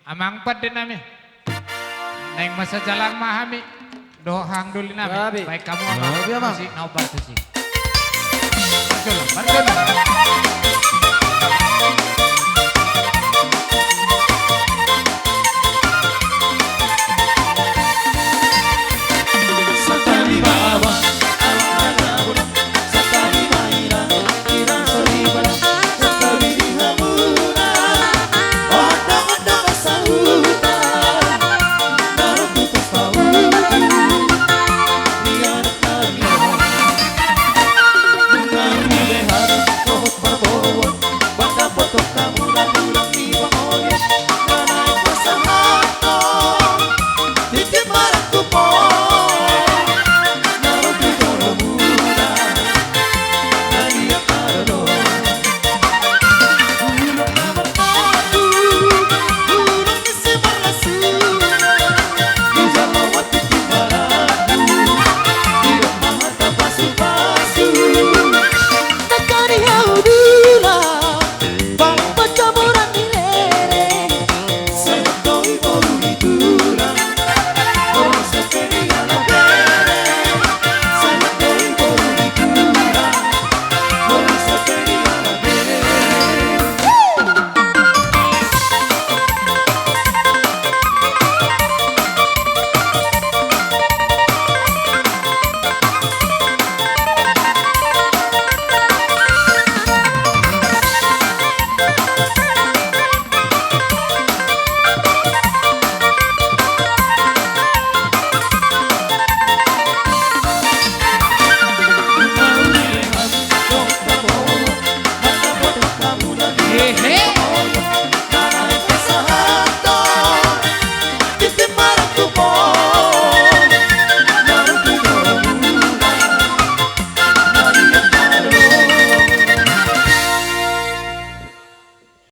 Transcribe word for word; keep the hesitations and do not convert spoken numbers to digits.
Amang pande nami. Naeng masajalang ma hami. Dohot hang doli nami. Baik. Baik hamu amang. Baik, amang. Musik na umbahen tusi. Marjolo, marjolo.